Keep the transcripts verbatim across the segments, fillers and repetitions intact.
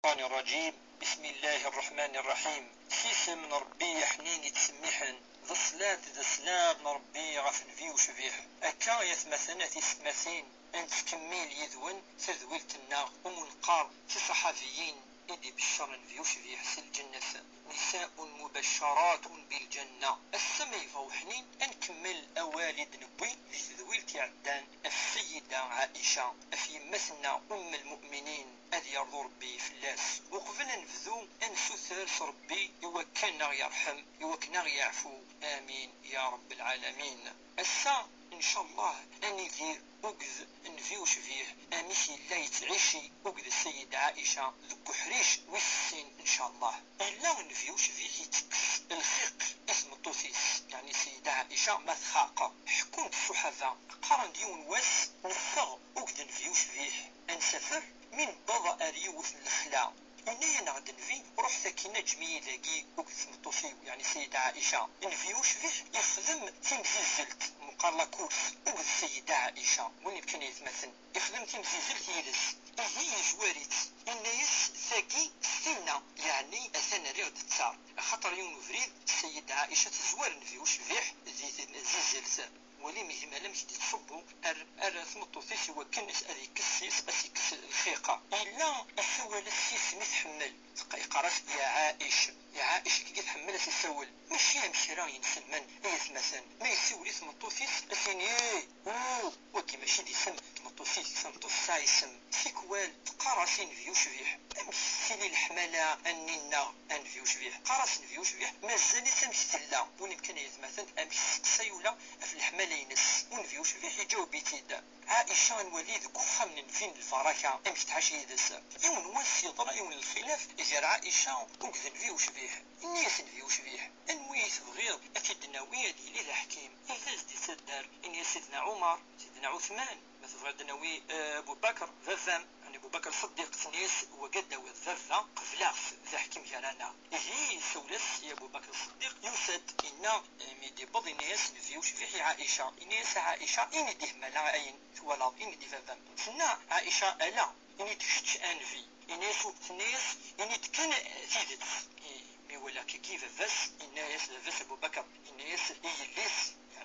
الشيطان الرجيم. بسم الله الرحمن الرحيم. S yisem n Ṛebbi aḥnin yettsemmiḥen, d ṣṣlat d slam n Ṛebbi ɣef Nnbi ucbiḥ. Akka, ay atmaten, a tisetmatin, ad nettkemmil yid-wen tadwilt-nneɣ umi neqqar tiṣaḥabiyin i d-ibecceren Nnbi ucbiḥ s lǧennet. نساء مبشرات بالجنة. Ass-a ma yebɣa uḥnin, ad nkemmel awal i d-newwi di tedwilt iɛeddan ɣef Sseyida Ɛaica, ɣef yemma-tneɣ Umm lmu'minin, ad yerḍu Ṛebbi fell-as. Uqbel ad nebdu, ad nsuter s Ṛebbi i wakken ad ɣ-yerḥem, i wakken ad ɣ-yeɛfu. Amin ya Ṛebb lɛalamin. Ass-a, ncallah, ad nidir akked Nnbi ucbiḥ, amek yella yettɛici akked Sseyida Ɛaica deg uḥric wis sin, ncallah. Yella Nnbi ucbiḥ yettekkes lxiq i tmeṭṭut-is, yeɛni Sseyida Ɛaica ma txaq. Ḥekkun-d ṣṣuḥaba, qqaren-d yiwen wass neffeɣ akked Nnbi ucbiḥ ad nsafer, mi newweḍ ar yiwet n lexla, yenna-yaneɣ-d Nnbi, ruḥet akkin, ǧǧem-iyi dagi akked tmeṭṭut-iw, yeɛni Sseyida Ɛaica. Nnbi ucbiḥ yexdem timzizzelt, meqqar la course, akked Sseyida Ɛaica, win yefkan aytmaten, yexdem timzizzelt yid-s. Ihi yezwar-itt, yenna-yas, tagi s tinna, yeɛni atan rriɣ-d ttar, axaṭer yiwen ubrid Sseyida Ɛaica tezwar Nnbi ucbiḥ di tzizzelt. Walim ihi ma amek d-yettṣubbu ar, ar tmeṭṭut-is i wakken ad yekkes s-, ad s-yekkes lxiq. Yella isawal-as s yisem i tḥemmel, teqqa-, yeqqar-as: "Ya Ɛaic, ya Ɛaic", kiki tḥemmel ad s-isawel. Mačči am kra yenselmen, ay atmaten, ma yessiwel i tmeṭṭut-is, ad s-yini: "Ih, uh, wagi mačči d isem n tmeṭṭut-ik, tameṭṭut tesɛa isem." Tikwal teqqar-as i Nnbi ucbiḥ: "Amek tili leḥmala a nni-nneɣ a Nnbi ucbiḥ?" Teqqar-as Nnbi ucbiḥ: "Mazal-itt amek tella." Walim kan ay atmaten amek testeqsay ula ɣef leḥmala-ines. U Nnbi ucbiḥ iǧaweb-itt-id. Ɛaica, ad nwali deg uxxam n Nnbi n lbaraka amek tɛac yid-s. Yiwen wass yeḍra yiwen n lxilaf gar Ɛaica akked Nnbi ucbiḥ. Yenna-yas Nnbi ucbiḥ: "Anwa i tebɣiḍ ad t-id-nawi ad yili d aḥkim?" Yella d-yettaddar, yenna-yas: "Sidna Ɛumar, Sidna Ɛuthman, ma tebɣiḍ ad d-nawi, eh, Abu Bakr, baba-m, yeɛni Abu Bakr Ṣeddiq." Tenna-yas: "Wagi ad d-tawiḍ baba, qebleɣ-t d aḥkim gar-aneɣ." Ihi yessawel-as i Abu Bakr Ṣeddiq, yusa-d, yenna, eh, mi d-yewweḍ, yenna-yas Nnbi ucbiḥ i Ɛaica, yenna-yas: "A Ɛaica, ini-d ihmala ayen twalaḍ, ini-d i baba-m." Tenna Ɛaica: "Ala, ini-d kečč a Nnbi." Yenna-yas, tenna-yas: "Ini-d kan tidet." I, mi iwala akkagi baba-s, yenna-yas baba-s Abu Bakr, yenna-yas i yelli-s,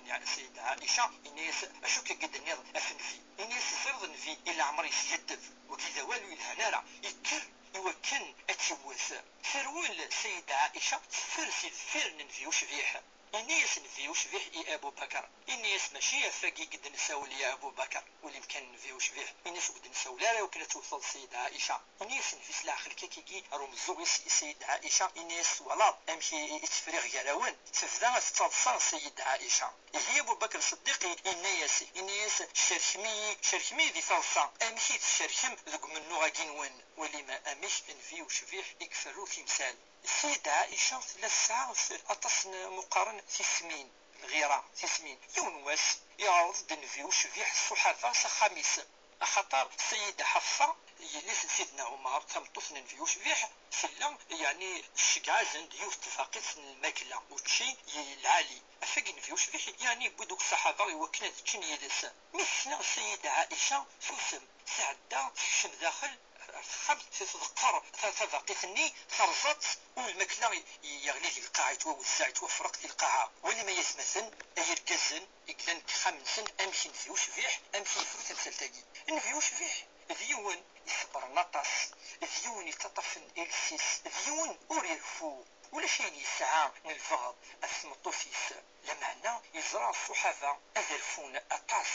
yeɛni Sayida Ɛaica, yenna-yas: "Acu akka i d-tenniḍ ɣef Nnbi?" Yenna-yas: "Teẓriḍ Nnbi i leɛmer yeskiddeb, wagi d awal ur yelhan ara, yekker i wakken ad tt-iwwet." Terwel Sayida Ɛaica, teffer si deffir n Nnbi ucbiḥ. Ini-as Nnbi ucbiḥ i Abu Bakr. Ini-as: "Mačči ɣef wagi i d-nessawel ya Abu Bakr." Walim kan Nnbi ucbiḥ. Ini-as: "Ur d-nessawel ara i wakken ad tewteḍ Sayida Ɛaica." Ini-as Nnbi s leɛqel kakigi ar umeẓẓuɣ-is i Sayida Ɛaica. Ini-as: "Twalaḍ amek i, i, i tefriɣ gar-awen? Tebda ad tettaḍsa Sayida Ɛaica." Ihi Abu Bakr Ṣeddiq i, yenna-yas, ini-as: "Cerkem-iyi, cerkem-iyi di taḍsa, amek i tcerkem deg umennuɣ-agi-nwen?" Walim amek Nnbi ucbiḥ i iferru timsal. Ssida Ɛica tella tesɛa aṭas n muqqaren tismin, lɣira, tismin. Yiwen wass, iɛreḍ-d Nnbi ucbiḥ ṣṣuḥaba s axxam-is, axaṭer Ssida Ḥafsa, yelli-s n Sidna Ɛumar, tameṭṭut n Nnbi ucbiḥ, tella, yeɛni, tceggeɛ-asen-d yiwet tbaqit n lmakla, učči lɛali. Afag Nnbi ucbiḥ, yeɛni, yewwi-d akk ṣṣaḥaba i wakken ad ččen yid-s. Mi tesla Ssida Ɛica, tusem, tɛedda, tekcem daxel, ar texxamt, tḍeqqer ta-, tabaqit-nni, terẓa-tt, u lmakla yeɣli di lqaɛa, yettwawezzeɛ, yettwafreq di lqaɛa. Walim ay atmaten, ay irgazen i yellan deg yexxamen-nsen, amek Nnbi ucbiḥ, amek i yefru tamsalt-agi. Nnbi ucbiḥ d yiwen iṣebbren aṭas, d yiwen yettaṭṭafen iles-is, d yiwen ur ireffu. Ulac ayen yesɛa n lbeɣḍ ɣef tmeṭṭut-is, lameɛna yeẓra ṣṣuḥaba ad rfun aṭas.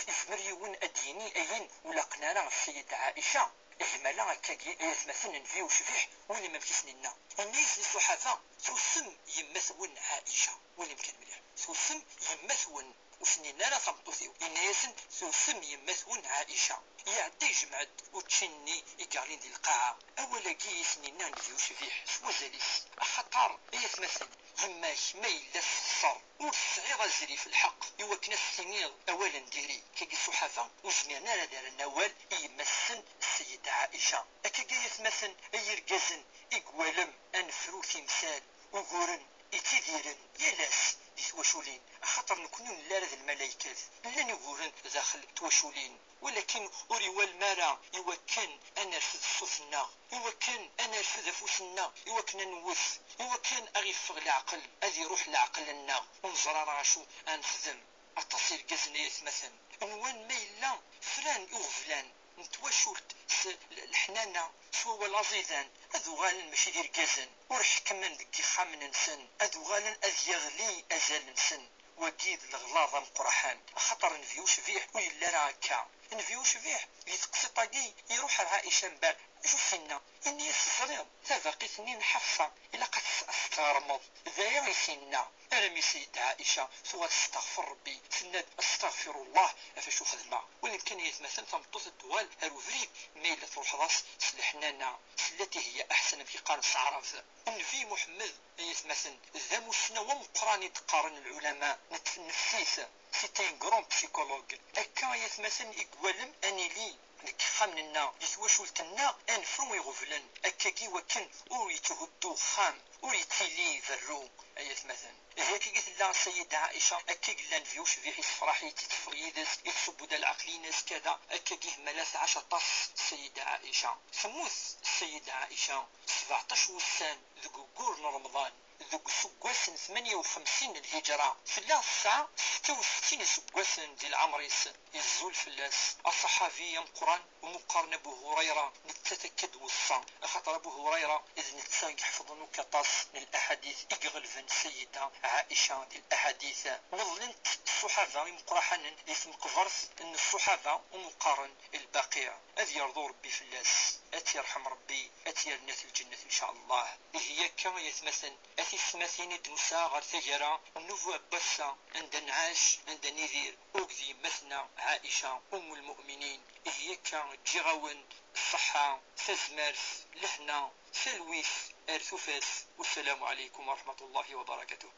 Yezmer yiwen ad d-yini ayen ur laqen ara ɣef Ssida Ɛica. Ihmala akkagi ay atmaten Nnbi ucbiḥ, walim amek i sen-inna. Inna-yas i ṣṣuḥaba: "Tusem yemma-twen Ɛica." Walim kan mliḥ. "Tusem yemma-twen." Ur sen-yenni ara tameṭṭut-iw. Yenna-yasen: "Tusem yemma-twen Ɛica." Iɛedda yejmeɛ-d učči-nni i yeɣlin di lqaɛa. Awal-agi i sen-yenna Nnbi ucbiḥ s wazal-is. Axaṭer, ay atmaten, yemma-k ma yella txeṣṣer, ur tesɛiḍ azrif, lḥeqq, i wakken ad s-tiniḍ awal n diri. Kagi ṣṣuḥaba ur zmiren ara ad rren awal i yemma-tsen Ssida Ɛica. Akkagi ay atmaten, ay irgazen, i iwalem ad nefru timsal, uguren, ittidiren yal ass, i twaculin, axaṭer nekkni ur nelli ara d lmalaykat, llan uguren daxel twaculin, walakin ur iwalem ara i wakken ad nerfed ṣṣut-nneɣ, i wakken ad nerfed afus-nneɣ, i wakken ad nwet, i wakken ad ɣ-iffeɣ leɛqel, ad iruḥ leɛqel-nneɣ, ur neẓri ara acu ad nexdem. Aṭas irgazen ay atmaten nwan ma yella fran iɣeblan n twacult s l-, leḥnana, s wawal aẓidan, ad uɣalen mačči d irgazen, ur ḥekmen deg yixxamen-nsen, ad uɣalen ad yeɣli azal-nsen. Wagi d leɣlaḍ ameqqraḥan, axaṭer Nnbi ucbiḥ ur yelli ara akka. Nnbi ucbiḥ, di teqsiṭ-agi, iruḥ ar Ɛica mbeɛd, acu s-inna? Ini-as: "Teẓriḍ, tabaqit-nni n Ḥefṣa, ilaq ad tt-, ad tt-tɣermeḍ." D aya i s-inna. Armi Sayyidat Ɛica tuɣal testeɣfir Rebbi, tenna-d: "Astaɣfirullah ɣef acu xedmeɣ." Win kan, ay atmaten, tameṭṭut ad d-tuɣal ar ubrid ma yella truḥeḍ-as s leḥnana, s llati hiya aḥsan, amek i qqaren s taɛrabt. Nnbi Muḥemmed, ay atmaten, d amussnaw ameqqran i d-qqaren lɛulama n tnefsit. C'était un grand psychologue. Akka, ay atmaten, i iwalem ad nili deg yixxamen-nneɣ, di twacult-nneɣ, ad nefru iɣeblan, akkagi wakken ur yetthuddu uxxam, ur yettili berru, ay atmaten. Ihi akkagi tella Sayyidat Ɛica, akka i yella Nnbi ucbiḥ, issefraḥ-itt, itteffeɣ yid-s, ittsubbu-d lɛeql-ines, kada, akkagi hmala tɛac aṭas Sayyidat Ɛica. Temmut Sayyidat Ɛica sebɛeṭṭac wussan deg uggur n Remḍan, deg useggas n tmanya u xemsin n Lhijra. Tella tesɛa setta u settin iseggasen di leɛmer-is. Yeẓẓul fell-as aṣaḥabi ameqqran umi qqaren Abu Hurayra, nettat akka d-weṣṣa, axaṭer Abu Hurayra d netta i iḥefḍen akk aṭas n laḥadit i iɣelben Sayyida Ɛica di laḥadit. Weḍlent ṣṣuḥaba imeqqraḥanen di tmeqbert n ṣṣuḥaba umi qqaren Lbaqiɛ. Ad yerḍu Rebbi fell-as, ad tt-yerḥem Rebbi, ad tt-yerr lǧennet, ncallah. Ihi akka, ay atmaten, a tiyessetmatin, i d-nusa ɣer taggara n ubuɛebba ass-a, anda nɛac, anda nidir, akked yemma-tneɣ Ɛica, Umm lmu'minin. Ihi akka, ǧǧiɣ-awen ṣṣeḥḥa, tazmert, lehna, talwit ar tufat. Wassalamu ɛalaykum wa raḥmatullahi wa barakatuh.